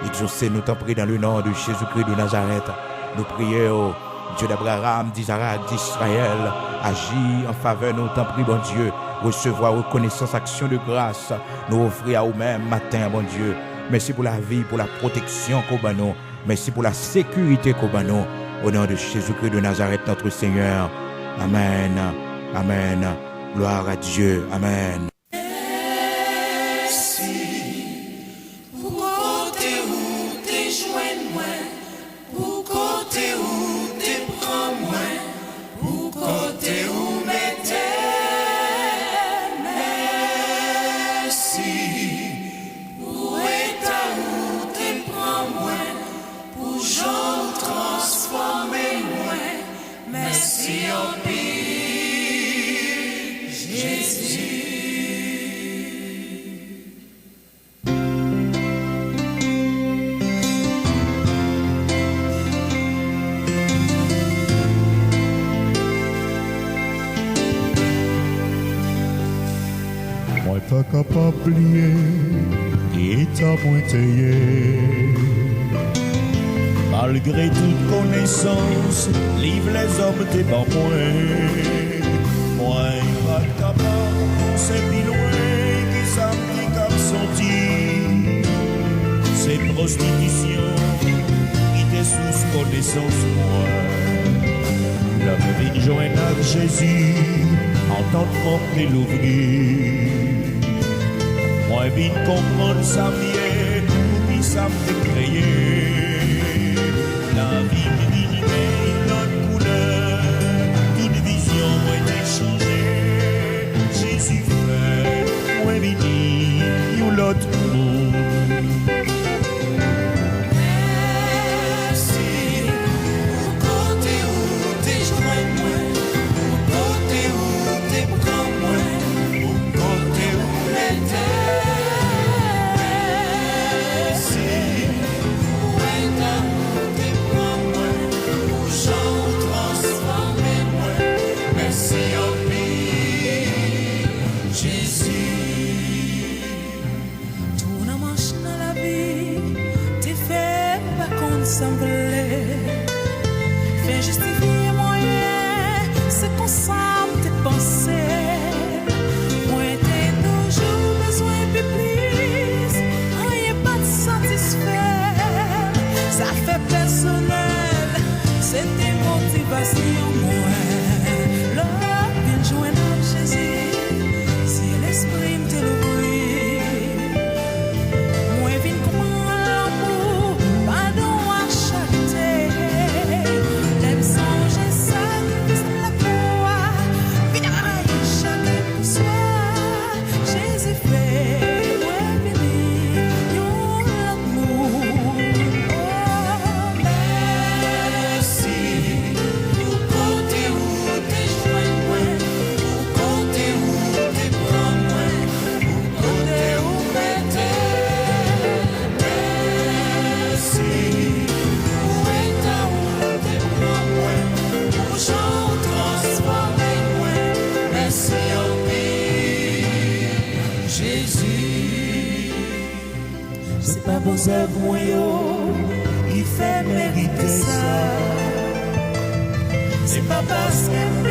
egzose nou, tanpri, dans le nom de Jésus-Christ de Nazareth. Nou priye w, Dieu d'Abraham, d'Isaac, d'Israël, aji an favè nou, tanpri, Bondye. Resevwa rekonesans, aksyon de gras nou ofri a ou menm maten an, Bondye. Mèsi pou lavi, pou la pwoteksyon ke w ban nou. Mèsi pou la sekirite ke w ban nou. Au nom de Jésus-Christ de Nazareth, notre Seigneur. Amen. Amen. Gloire à Dieu. Amen. Mèsi pou kote ou te jwenn mwen, pou kote ou te pran mwen, pou kote ou mete m. Mèsi pou eta ou te pran mwen, pou jan ou transfòme mwen. Mèsi anpil, Jezi. Mwen pa kapab bliye eta mwen te ye. Malgre tout konesans liv lèzòm te ban mwen, mwen pa t kapab panse pi lwen ki sa m te kab santi. Se pwostitisyon ki te sous konesans mwen. Lè m vin jwenn ak Jezi, antandman m te louvri. Mwen vin konprann sa m ye, poukisa m te kreye. Lavi m vin gen lòt koulè, tout vizyon mwen te chanje. Jezi fè mwen vini yon lòt moun. Mèsi pou kote ou te jwenn mwen, pou kote ou te pran mwen, pou kote ou mete m. Mèsi pou eta ou te pran mwen, pou jan ou transfòme mwen. Mèsi anpil, Jezi. Twou nan manch nan lavi te fè m pa konn sa m vle. Fè jistifye mwen, se konsa m te panse. Mwen te toujou bezwen pi plis, anyen pa t satisfè m. Zafè pèsonèl, se te motivasyon mwen. Lè m vin jwenn ak Jezi, zye lespri m te louvri. Mwen vin konprann lanmou, padon ak charite. Lè m sonje sakrifis lakwo a, m vin rayi chak enswa. Jezi fè mwen vini yon lòt moun. O, mèsi pou kote ou te jwenn mwen, pou kote ou te pran mwen, pou kote ou mete m. Mèsi pou eta ou te pran mwen, pou jan ou transfòme mwen. Mèsi anpil, Jezi. Se pa bon zèv mwen yo ki fè m merite sa. Se pa paske m